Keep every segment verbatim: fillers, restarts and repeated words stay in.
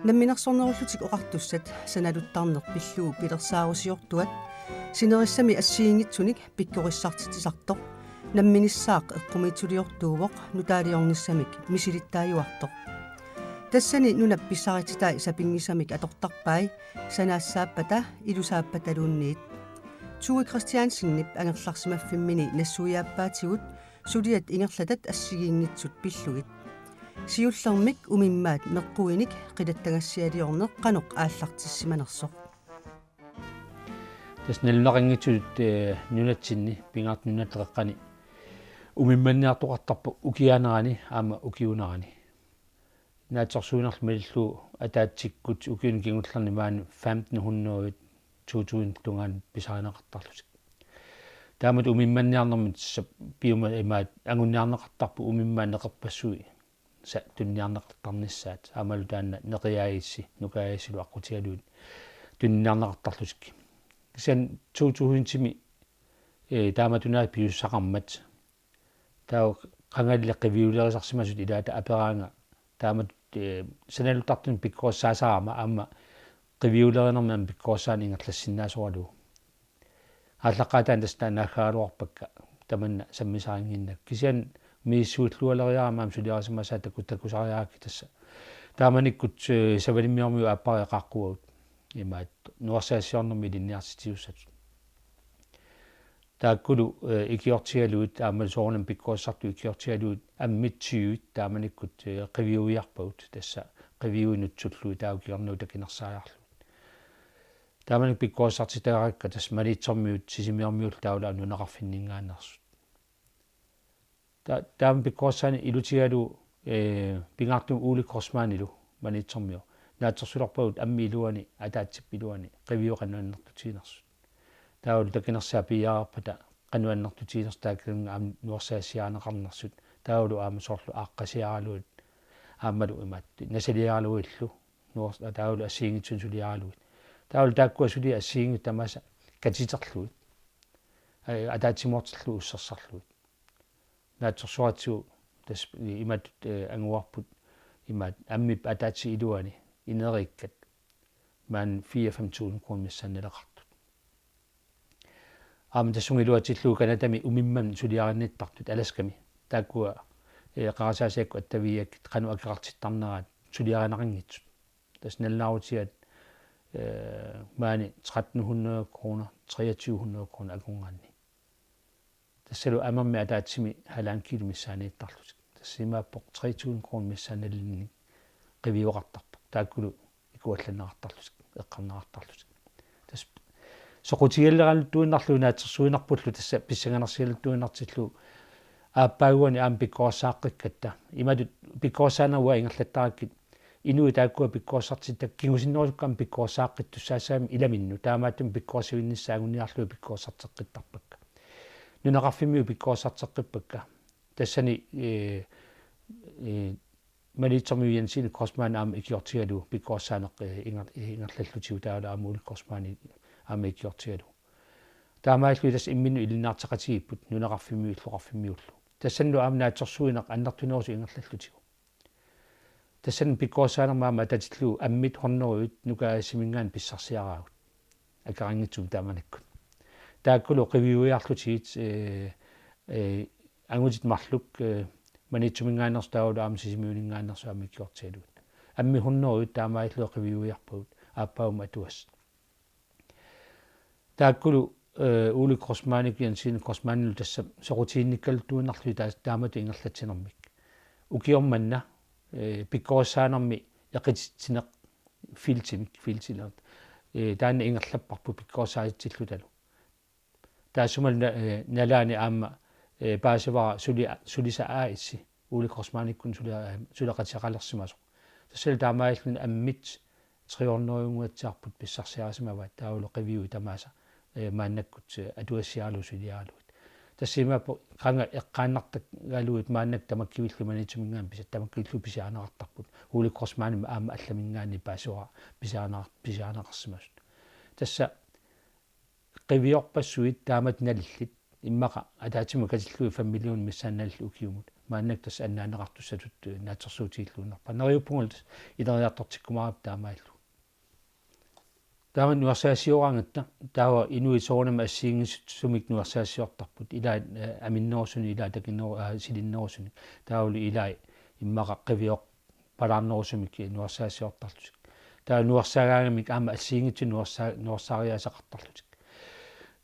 Namminersornerullutik oqartussat sanaluttarneq pillugu pilersaarusiortuat sinerissami assigiinngitsunik pikkorissartitsisartoq namminissaaq eqqumiitsuliortuuvoq nutaaliornissamik misilittaajuartoq. Tassani nunap pissarititaat sapinngisamik atortarpai sanaassaappata ilusaappataluunniit. Tue Christiansenip angerlarsimaffimmini nassuiaappaatigut suliat ingerlatat assigiinngitsut pillugit. Siullermik umimmaat meqquinik qilattagassialiorneq qanoq aallartissimanersoq. Tassa nalunaqanngitsutut, eh, nunatsinni pingaartumik nunatta qeqqani umimmanniartoqartarpoq ukiaanerani aamma ukiuunerani. Naatsorsuinerlu malillugu ataatsikkut ukiuni kingullerni maani femten hundrede, to tusind tungaanut pisarineqartarlutik. Taamatut umimmanniarnermut tassa piumasaq imaat anguniarneqartarpoq umimmaat neqerpassuisa tuniniarneqartarnissaat aammalu taanna neqiaajissi nukaajassillu aqqutigalugit tuniniarneqartarlutik. Kisianni to tusindimi, eh, taamatunaat pisussaqarmat. Taava qangali qiviulerisarsimasut ilaata aperaannga taamatut, eh, sanaluttartunik pikkorissaasarama aamma qiviulerinermi aamma pikkorissaaneq ingerlassinnaasoralugu. Aallaqqaataani tassa taanna naaggaagaluarpakka tamanna sammisarinnginnakku. Kisianni misissuillualeriarama aamma suliarisimasaat taku-, takusariarakkit tassa. Taamanikkut, eh, Savalimmiormiut aappariit qaaqquagut. Imaat nuersaassiornermi ilinniartitsisussatut. Taakkulu, eh, ikiortigalugit aammalu soorunami pikkorissartut ikiortigalugit ammit tyvet taamanikkut, eh, qiviuiarpagut tassa qiviuinut sullui taava kingornagut takinersaariarlugit. Taamanikkut pikkorissartitagarakka tassa Maniitsormiut Sisimiormiullu taavalu aamma nunaqarfinninngaanneersut. Ta-, taama pikkorissaaneq ilutigalugu, eh, pingaartumik Ole Kreutzmannilu Maniitsormiu naatsorsulerpagut ammip iluani ataatsip iluani qiviuit qanoq annertutiginersut. Taavalu takinersaat piiaarpata qanoq annertutiginersut taakkununnga aamma nuersaassiarineqarnersut. Taavalu aamma soorlu aaqqasiaralugit aammalu imaat nasaliaralugillu nuers-, taavalu assigiinngitsunik suliaralugit. Taavalu taakkua suli assigiinngitsut tamaasa katiterlugit. Aa, ataatsimoortillugit ussersarlugit. Naatsorsuaratsigu tassa imatut, eh, anguarput imaat ammip ataatsip iluani ineriikkat maani fire-fem tusind kroner missaanni naleqartut. Aamma tassunga iluatsillugu Canadami umimmanik suliarinnittartut Alaskami. Taakkua, eh, qarasaasiakkut attavigigakkit qanoq akeqartittarneraat suliarineqanngitsut. Tassa nalunaarutigaat, eh, maani tretten hundrede kroner, treogtyve hundrede kroner akornanni. Tassalu amermik ataatsimi halvanden kilo missaaniittarlutik. Tassa imaappoq tre tusind kroner missaannalinnik qiviuqartarpoq. Taakkulu ikuallanneqartarlutik, eqqarneqartarlutik. Tassa soqutigileraluttuinnarlugu naatsorsuinerpullu tassa pissanganarsigaluttuinnartillugu aappaaguani aamma pikkorissaaqqikkatta. Imatut pikkorissaaneq uanga ingerlattarakkit inuit taakkua pikkorissartitta kingusinnerusukkut aamma pikkorissaaqqittussaassagamik ilaminnut. Taamaattumik pikkorissavinnissaat anguniarlugit pikkorissarteqqittarpakka. Nunaqarfimmiut pikkorissarteqqippakka. Tassani, eh, eh, Maniitsormiut Jensine Kreutzmann aamma ikiortigalugu pikkorissaaneq, eh, inger-, eh, ingerlallutigu taavalu aamma Ole Kreutzmann aamma ikiortigalugu. Taamaalilluni tassa imminnut ilinniartitseqatigiipput nunaqarfimmiut illoqarfimmiullu. Tassanilu aamma naatsorsuineq annertunerusoq ingerlallutigu. Tassani pikkorissaanermi aamma atatillugu ammit hundredet nukaajassiminngaanniit pissarsiaraagut. Akeqanngitsumik taamanikkut. Taakkulu qiviuiarlutigit, eh, eh, angutit marluk, eh, Maniitsuminngaanneersut taavalu aamma Sisimiuninngaanneersut aamma ikiortigalugit. Ammit hundredet taamaalillugit qiviuiarpagut aappaagummut atugassat. Taakkulu, eh, Ole Kreutzmannikkut Jensine Kreutzmannilu tassa soqutiginnikkaluttuinnarlugit taa-, taamatut ingerlatsinermik. Ukioq manna, eh, pikkorissaanermi eqititsineq feltimik, feltileq. Eh, taanna ingerlapparput pikkorissaatitsillutalu. Taassumalu na-, eh, nalaani aamma, eh, paasivara suli-, sulisaq A/S, Ole Kreutzmannikkut suli-, eh, suleqateqalersimasoq. Tassalu taamaalilluni ammit tre hundrede-nguatsiarput pissarsiarisimavaat taavalu qiviuit tamaasa, eh, maannakkut, eh, atugassiaralugu suliaralugit. Tassa imaappoq qanga eqqaannartaraluit maannakkut tamakkivillu Maniitsuminngaanniit pisa-, tamakkillu pisiarineqartarput. Ole Kreutzmannimmi aamma allaminngaanniit paasivara pisiarineqar-, pisiarineqarsimasut. Tassa qiviorpassuit taamatut nalillit immaqa ataatsimut katillugit fem millionit missaannaallugit ukiumut. Maannakkut tassa annaaneqartussatut, eh, naatsorsuutigilluinnarpara. Neriuppungalu tassa ineriartortikkumaarput taamaalilluni. Taava nuersagassiooraangatta, taava inuit soorunami assigiinngitsumik nuersagassiortarput, ilaat, eh, aminnerusunik, ilaat takinneru-, aa, silinnerusunik. Taavalu ilaat immaqa qiviorpalaarnerusumik nuersagassiortarlutik. Taava nuersagaangamik aamma assigiinngitsut nuersa-, nuersaariaaseqartarlutik.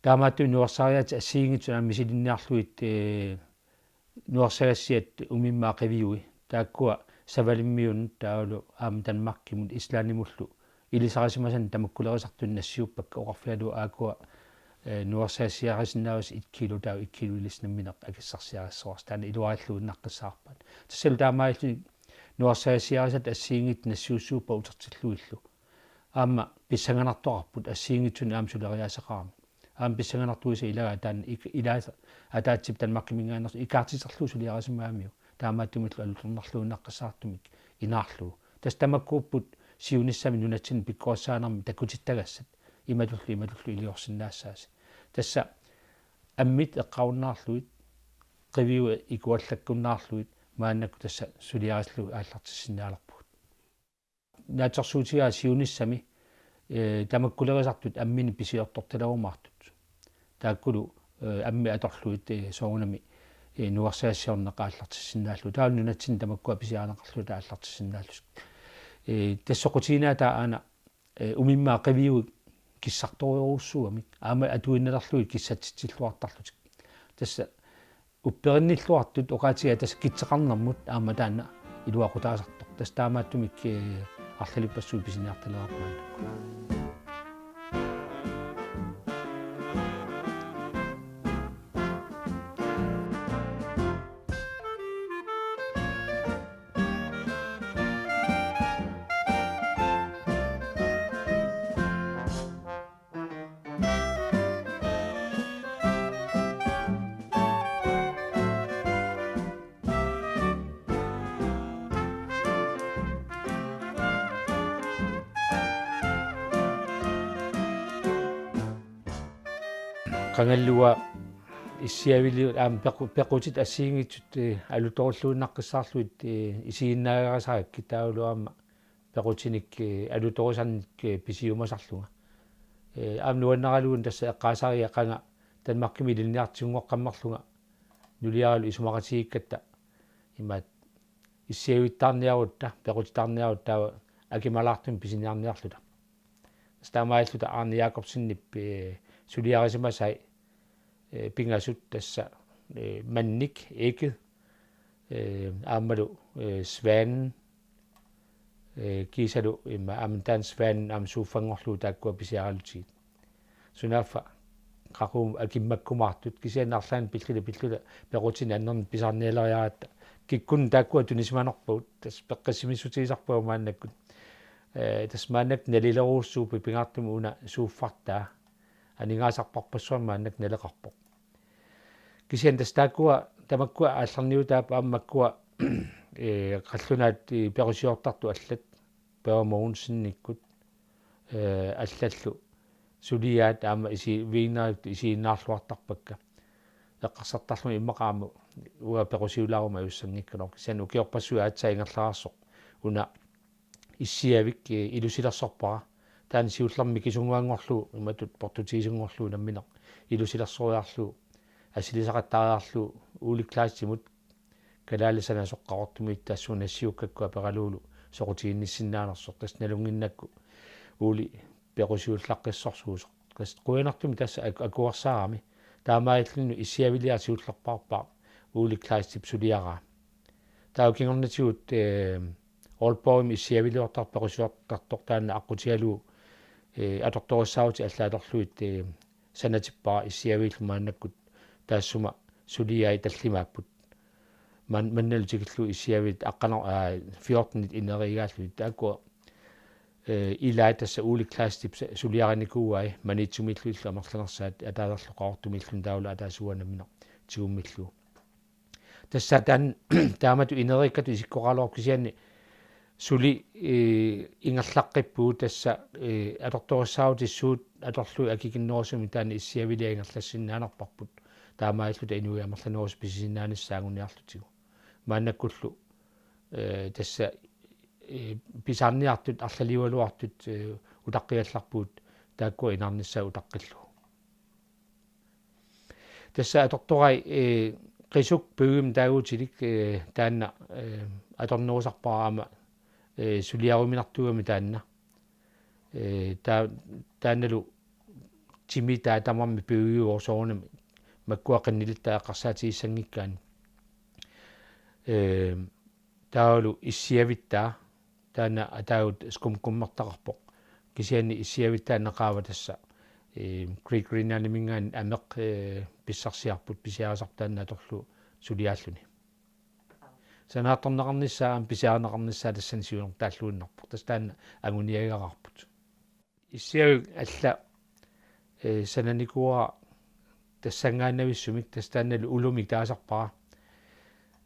Taamaattumik nuersaariaatsit assigiinngitsut aamma misilinniarlugit, eh, nuersagassiat umimmaat qiviui, taakkua Savalimmiunut taavalu aamma Danmarkimut Islandimullu ilisarisimasanik tamakkulerisartunik nassiuppakka, oqarfigalugu aakkua, eh, nuersagassiarisinnaavasi et kilo, taava et kilo ilissi nammineq akissarsiarissavarsi, taanna iluarilluinnaqqissaarpaat. Tassalu taamaalilluni nuersagassiarisat assigiinngitsut nassiussuuppat utertillugillu. Aamma pissanganartoqarput assigiinngitsunik aamma suleriaaseqarami. Aamma pissanganartuisa ilagaat taanna ik-, ilaasa ataatsip Danmarkiminngaanneersoq ikaartiterlugu suliarisimagamiuk. Taamaattumillu alutornarluinnaqqissaartumik inaarlugu. Tassa tamakkuupput siunissami nunatsinni pikkorissaanermi takutittagassat. Imatullu, imatullu iliorsinnaassaasi. Tassa ammit eqqarunnaarlugit, qiviuit ikuallakkunnaarlugit, maannakkut tassa suliarisarlugit aallartissinnaalerpugut. Naatsorsuutigaat siunissami, eh, tamakkulerisartut amminik pisiortortalerumaartut. Taakkulu, eh, ammit atorlugit, eh, soorunami, eh, nuersagassiorneq aallartissinnaallugu. Taavalu nunatsinni tamakkua pisiarineqarluta aallartissinnaallutik. Eh, tassa soqutiginaataa aana, eh, umimmaat qiviuit kissartorujussuugamik. Aamma atuinnalerlugit kissatsitsilluartarlutik. Tassa upperinnilluartut oqaatiga tassa kitseqarnermut aamma taanna iluaqutaasartoq. Tassa taamaattumik, eh, arlalippassuit pisiniartalereerput maannakkut. Qangalluaa issiavili aamma pequ-, pequtit assigiinngitsut, eh, alutorulluinnaqqissaarlugit, eh, isiginnaagarisarakkit taavalu aamma pequtinik, eh, alutorisanik, eh, pisiumasarlunga. Eh, aamma nuannaraluunniit tassa eqqaasariga qanga Danmarkimi ilinniartigunngoqqammerlunga nuliaralu isumaqatigiikkatta imaat issiavittaarniarutta, pequtittaarniarutta taava akimalaartumik pisiniarniarluta. Tassa taamaalilluta Arne Jacobsenip, eh, suliarisimasai, eh, pingasut tassa, eh, Mannik, Egede, eh, aammalu, eh, Svanen, eh, kiisalu immaqa aamma taanna Svanen aamma suuffanngorlugu taakkua pisiaralutigit. Sunaaffa qaqugu akimmakkumaartut kisianni arlaannik pilluta pilluta pequtinik annernik pisarnialeriaratta. Kikkunnit taakkua tunisimanerpagut, tassa peqqissimissutigisarpagut maannakkut. Eh, tassa maannakkut nalilerujussuupput pingaartumik una suuffartaa. Aningaasarparpassuarnik maannakkut naleqarpoq. Kisianni tassa taakkua, tamakkua aallarniutaapput aamma makkua, eh, qallunaat, eh, perusiortartut allat, Børge Mogensen-ikkut, eh, allallu suliaat aamma isi-, viinerit isiginnaarluartarpakka. Eqqarsartarlunga immaqa aamma uanga perusiulaaruma ajussanngikkaluarpoq. Kisianni ukiorpassuit aatsaat ingerlareersoq una issiavik, eh, ilusilersorpara. Taanna siullermik mikisunnguanngorlugu, imatut portutigisunngorlugu nammineq ilusilersoriarlugu, assilisaqattaariarlugu Ole Kleistimut, kalaallit sanasoq Qaqortumiit tassunga nassiukkakku aperalugulu soqutiginnissinnaanersoq, tassa nalunnginnakku Ole perusiullaqqissorsuusoq. Tassa qujanartumik tassa ak-, akuersaarami. Taamaalillunilu issiaviliaq siullerpaarpaaq Ole Kleistip suliaraa. Taava kingornatigut, eh, Aalborgimi issiaviliortartoq perusiortartoq taanna aqqutigalugu, eh, atortorissaarutit allat atorlugit, eh, sanatippara issiaviillu maannakkut taassuma suliai tallimaapput. Man-, mannalu tikillugu issiaviit aqqaneq-, aa, fjortenit ineriigaallugit taakkua, eh, ilaat tassa Ole Kleistip sa-, suliarinikuuai Maniitsumiillunillu amerlanersaat ataaserlu Qaqortumiilluni taavalu ataaseq uanga nammineq tigummillugu. Tassa taanna taamatut ineriikkatut isikkoqaraluarpoq kisianni suli, eh, ingerlaqqippugut tassa, eh, atortorissaarutit suut atorlugit akikinnerusumik taanna issiaviliaq ingerlassinnaanerparput. taamaalilluta inuit amerlanerusoq pisisinnaanissaat anguniarlutigu. Maannakkullu, eh, tassa, eh, pisarniartut, arlaliugaluartut, eh, utaqqigallarpugut taakkua inaarnissaat utaqqillugu. Tassa atortorai, eh, qisuk piumik taaguutilik, eh, taanna, eh, atornerusarpara aamma, eh, suliaruminartuugami taanna. Eh, taa-, taannalu timi taava tamarmi piujuuvoq soorunami makkua qinnilittaat eqqarsaatigissanngikkaanni. Eh, taavalu issiavittaa, taanna ataagut skumkummertaqarpoq. Kisianni issiavittaa naqaava tassa, eh, Great Greenlandiminngaanniit ameq, eh, pissarsiarput, pisiarisarput taanna atorlugu suliaalluni. Sanaartorneqarnissaa aamma pisiarineqarnissaa tassani siunertaalluinnarpoq. Tassa taanna anguniagaqarput. Issiavik alla, eh, sananikuuara tassanngaannavissumik, tassa taannalu ulumik taasarpara.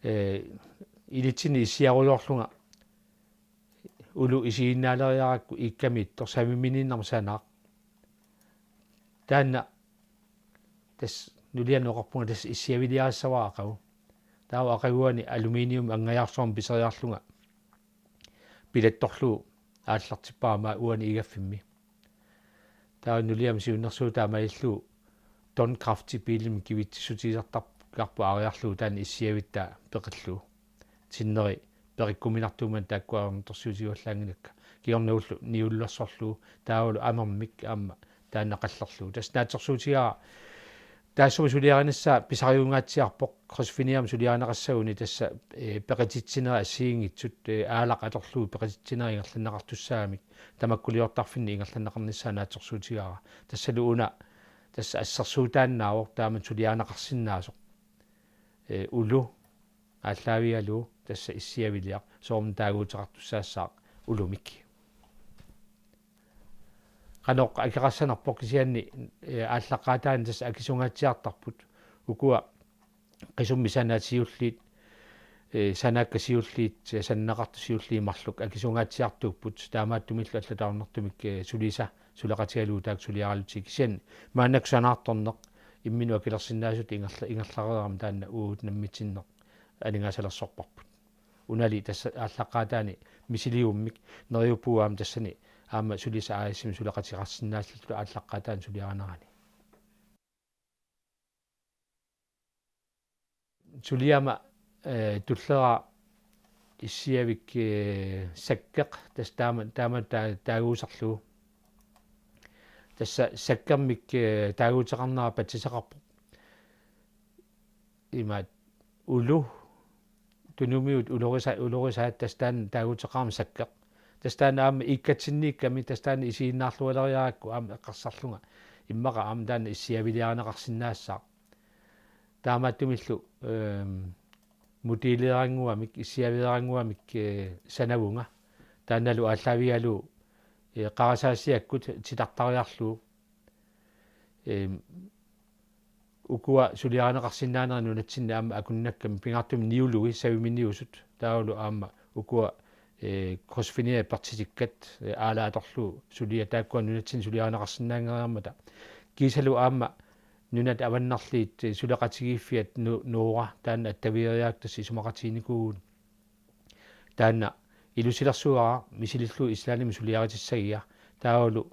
Eh, ilitsinni issiarujoorlunga ulu isiginnaaleriarakku iikkamiittoq saviminiinnarmik sanaaq. Taanna tassa nulianut oqarpunga tassa issiaviliarissavara aqagu. Taava aqaguani aluminium angajarsuarmik piseriarlunga pilattorlugu aallartippara aamma uani igaffimmi. Taava nuliama siunnersuutaa malillugu Don Crafti biilimik kivitsissutigisartarpoq aariarlugu taanna issiavittaa peqillugu. Sinneri peqikkuminartuummat taakkua ajornartorsiutigivallaanngilakka. Kingornagullu niullersorlugu taavalu amermik aamma taanna qallerlugu. Tassa naatsorsuutigaara taassuma suliarinissaa pisariungaatsiarpoq, krydsfiniamik suliarineqassaguni tassa, eh, peqititsinerit assigiinngitsut, eh, aalaq atorlugu peqititsinerit ingerlanneqartussaagamik tamakkuliortarfinni ingerlanneqarnissaa naatsorsuutigaara. Tassalu una tassa assersuutaannaavoq taama suliarineqarsinnaasoq. Eh, ulu aallaavigalugu tassa issiaviliaq soorunami taaguuteqartussaassaaq ulumik. Qanoq akeqassanerpoq kisianni, eh, aallaqqaataani tassa akisungaatsiartarput. Ukua qisummi sanaat siulliit, eh, sanaakkat siulliit, eh, sananeqartut siulliit marluk akisungaatsiartuupput. Taamaattumillu allatut ajornartumik, eh, sulisa suleqatigalugu taakku suliaralutsigit. Kisianni maannakkut sanaartorneq imminut akilersinnaasutut ingerla-, ingerlareerami taanna uagut nammineq aningaasalersorparput. Unali tassa aallaqqaataani misiligummik neriuppugut aamma tassani aamma sulisa A/S-imi suleqateqarsinnaalluta aallaqqaataani suliarinerani. Suliama, eh, tullera issiavik, eh, sakkeq tassa taama, taama taa-, taaguusarlugu. Tassa sakkermik, eh, taaguuteqarnera patsisaqarpoq. Imaat ulu, tunumiut ulorisa-, ulorisaat tassa taanna taaguuteqarami sakkeq. Tassa taanna aamma iikkatsinniikkami tassa taanna isiginnaarlualeriarakku aamma eqqarsarlunga immaqa aamma taanna issiaviliarineqarsinnaassaaq. Taamaattumillu, ehm, modelleerannguamik, issiaveerannguamik, eh, sanavunga. Taannalu aallaavigalugu, eh, qarasaasiakkut titartariarlugu. Ehm, ukua suliarineqarsinnaanerat nunatsinni aamma akunnakkamik pingaartumik niului saviminiusut. Taavalu aamma ukua, eh, krydsfiniat pertitikkat, eh, aalaat atorlugu suliat taakkua nunatsinni suliarineqarsinnaanngeriarmata. Kiisalu aamma nunat avannarliit, eh, suleqatigiiffiat Nu-, Noora taanna attavigereerakku tassa isumaqatiginikuuvugut. Taanna ilusilersugaara misilillugu Islandimi suliaritissagiga. Taavalu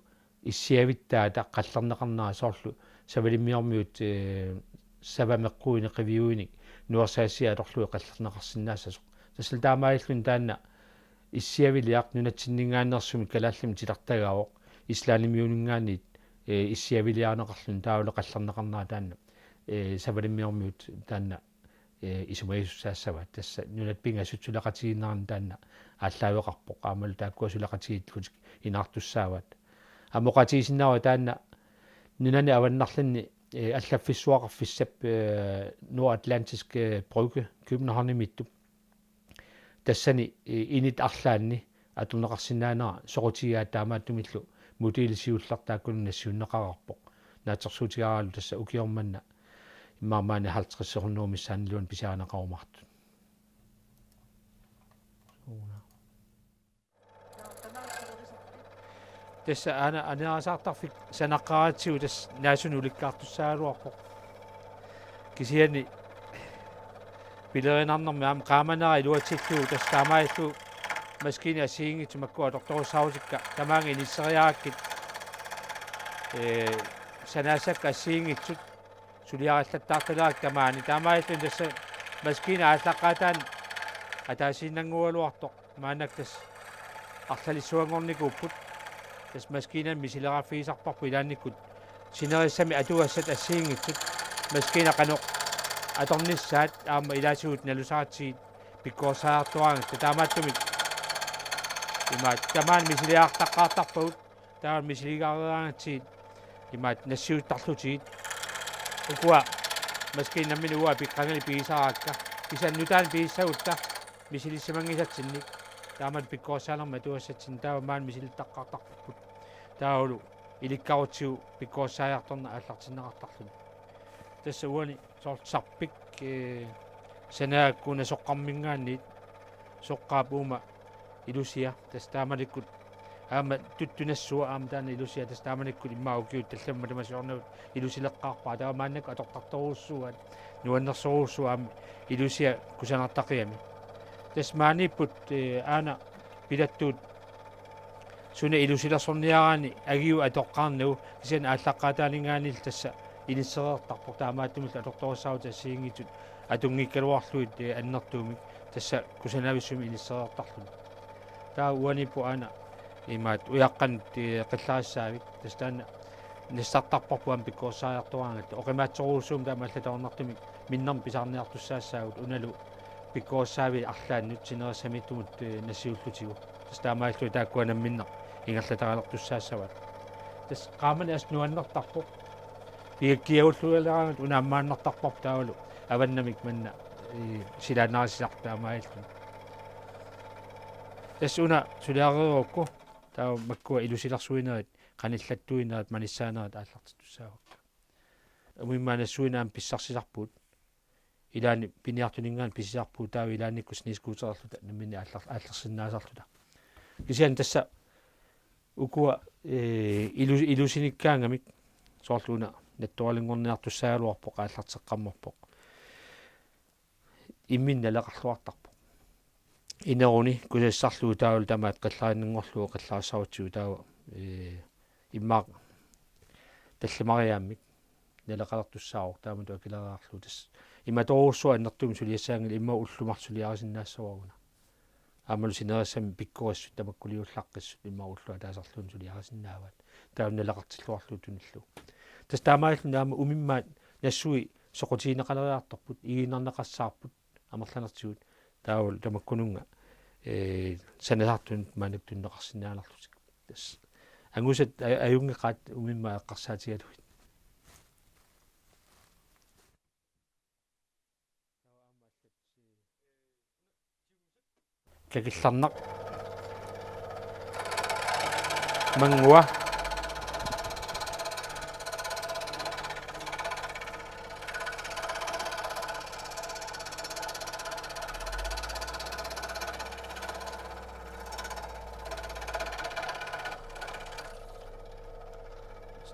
issiavittaata qallerneqarnera soorlu savalimmiormiut, eh, savameqquinik qiviuinik nuersaasiat atorlugit qallerneqarsinnaassasoq. Tassalu taamaalilluni taanna issiaviliaq nunatsinninngaanneersumik kalaallimik titartagaavoq, Islandimiuninngaanniit, eh, issiaviliarineqarluni taavalu qallerneqarnera taanna, eh, savalimmiormiut taanna, eh, isumagisussaassavaat. Tassa nunat pingasut suleqatigiinnerani taanna aallaaveqarpoq. Aammalu taakkua suleqatigiillutik inaartussaavaat. Aamma oqaatigisinnaavara taanna nunani avannarlinni, eh, allaffissuaqarfissap, eh, Nordatlantiske, eh, Brygge Københavnimiittup. Tassani, eh, init arlaanni atorneqarsinnaanera soqutigigaat taamaattumillu modelli siulleq taakkununnga nassiunneqareerpoq. Naatsorsuutigaaralu tassa ukioq manna immaqa maani halvtreds hundrede missaanniluunniit pisiarineqarumaartut. Tassa aana aningaasartarfik sanaqqaaratsigu tassa naasunik ulikkaartussaagaluarpoq. Kisianni pilerinarnermi aamma qaamanera iluatsillugu, tassa taamaalillugu maskiinat assigiinngitsut makku atortorissaarutikka tamaanga inisseriarakkit, ee, sanaassakka assigiinngitsut suliarillattaartalerakku tamaani. Taamaalilluni tassa maskiinat aallaqqaataani ataasiinnannguugaluartoq maannakkut tassa arlalissuanngornikuupput. Tassa maskiinamik misileraaffigisarparput ilaannikkut sinerissami atugassat assigiinngitsut, maskiinat qanoq atornissaat aamma ilaatigut nalusaratsigit pikkorissaajartoraangatta. Taamaattumik imaattoq tamaani misiliartaqqaartarpagut, taava misiligareeraangatsigit imaattoq nassiuttarlutigit. Ukua maskiinat nammineq uanga apiqqangali pigisaraakka. Kisianni nutaanik pigissagutta misilissimanngisatsinnik taamatut pikkorissaanermik atugassatsinnik, taava maani misilittaqqaartarparput. Taavalu ilikkarutsigu pikkorissaajartorneq aallartinneqartarluni. Tassa uani soorlu sarpik, ee, sanaakku una soqqarminngaanniit, soqqaap uuma ilusia, tassa taamanikkut aamma tuttunassua aamma taanna ilusia, tassa taamanikkut immaqa ukiut tallimat matuma siornavut ilusileqqaarpara, taava maannakkut atortartorujussuugaat, nuannersorujussuuvoq aamma ilusia kusanartaqigamik. Tassa maaniipput, ee, aana pilattuut suna ilusilersorniaraanni agiu atoqqaarnagu, kisianni aallaqqaataaninngaanniillu tassa inissereertarpoq, taamaattumillu atortorissaarutit assigiinngitsut atunngikkaluarlugit, ee, annertuumik tassa kusanavissumik inissereertarluni. Taava uaniipput aana imaattoq ujaqqanut, ee, qillarissaavik, tassa taanna nassartarparput aamma pikkorissaajartoraangatta. Oqimaatsorujussuummat taama allatut ajornartumik minnermik pisarniartussaassaagut, unalu pikkorissaaviit arlaannut sinerissamiittumut, ee, nassiullutigu. Tassa taamaalilluni taakkua namminneq ingerlataralertussaassavaat. Tassa qaamaneq assut nuannertarpoq. Pigakkiagullualeraangat una ammaannartarparput taavalu avannamik manna, ee, silaannarisisarput taamaalilluni. Tassa una suliareerukku taava makkua ilusilersuinerit, qanillattuinerit, manissaanerit aallartittussaavakka. Umimmaat nassuineq aamma pissarsisarpugut. Ilaanni piniartuninngaanniit pisisarpugut, taava ilaannikkut snescootererluta namminneq aallar-, aallersinnaasarluta. Kisianni tassa ukua, ee, ilu-, ilusinikkaangamik soorlu una nattoralinngorniartussaagaluarpoq, aallarteqqammerpoq. Imminut naleqarluartarpoq. Ineruni kusassarlugu taavalu tamaat qillarinnanngorlugu qillarissarutsigu taava, ee, immaqa tallimariaammik naleqalertussaavoq taamatut akileraarlugu. Tassa imatorujussuaq annertuumik suliassaanngilaq, immaqa ullut marluk suliarisinnaassavara una. Aammalu sinerissami pikkorissut tamakkuliullaqqissut immaqa ulloq ataaserluunniit suliarisinnaavaat. Taava naleqartilluarlugu tunillugu. Tassa taamaalilluni aamma umimmaat nassui soqutigineqaleriartorput, igiinnarneqassaarput amerlanertigut, taavalu tamakkununnga, ee, sanasartunut maannakkut tunineqarsinnaanerlutik. Tassa angusat a-, ajunngeqaat umimmaat eqqarsaatigalugit. Kakillarnaq. Manngua.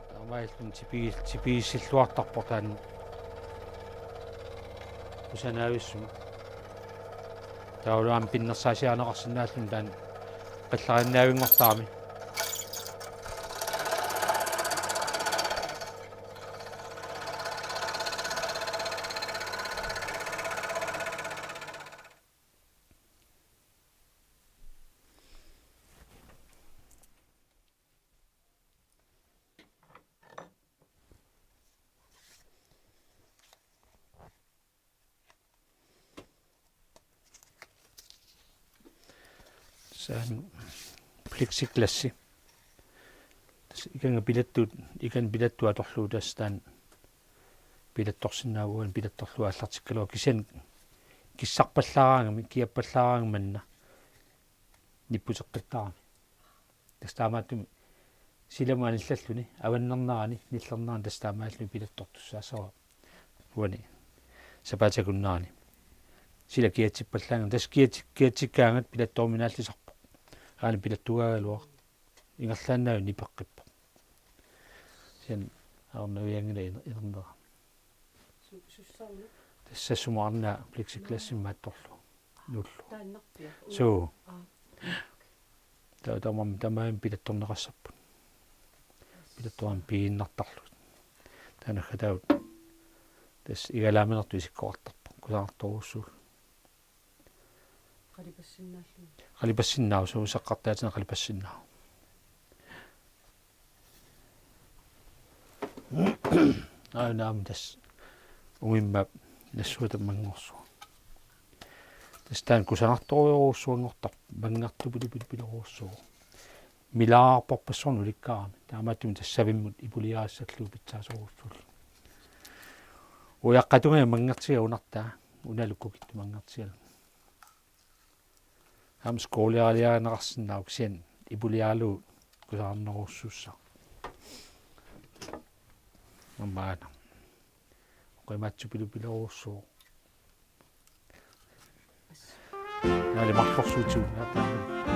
Taamaalilluni tipi-, tipigissilluartarpoq taanna kusanavissumik. Taavalu aamma pinnersaasiarineqarsinnaalluni taanna qillarinnaavinngortarami. Tassa plexiglassi. Tassa ikanga pilattuut, ikanga pilattuut atorlugu tassa taanna pilattorsinnaavugut, pilattorlugu aallartikkaluarpoq, kisianni kissarpallaaraangami, kiappallaaraangami manna nipputeqqittarami. Tassa taamaattumik silamut anillalluni, avannernerani, nillernerani tassa taamaalilluni pilattortussaassavara. Uani sapaatip akunnerani. Sila kiatsippallaanngilaq, tassa kiatsi-, kiatsikkaangat pilattoorminaallisarpoq. Aana pilattugaagaluaq. Ingerlaannaq nipeqqippoq. Kisianni ajornavianngilaq iner-, inernera. Tassa sumut arnaa plexiglassimik maattorlu. Nullu. Taannarpia? Suu. Aa. Taava tamarmik tamaasa pilattorneqassappat. Pilattorami piinnartarlu. Taanna taava. Tassa igalaaminertut isikkoqartarpoq. Kusanartorujussuulluni. Qalipassinnaalluni. Qalipassinnaavoq, suu, saqqartaatini qalipassinnaavoq. Aana aamma tassa umimmaap nassuata manngorsuaq. Tassa taanna kusanartorujorujussuanngortarpoq, manngartupilupilorujussuuvoq. Milaarparpassuarnik ulikkaarami. Taamaattumik tassa savimmut ipuliarissallugu pitsaasorujussuulluni. Ujaqqatungaa manngartiga unartaa, unalu kukittoq manngartigalu. Aamma skooliaraliarineqarsinnaavoq kisianni ipuliaralugu kusanarnerujussuussaaq. Aamma aana. Oqimaatsupilupilerujussuuvoq. Naali marlorsuutigut naataammat.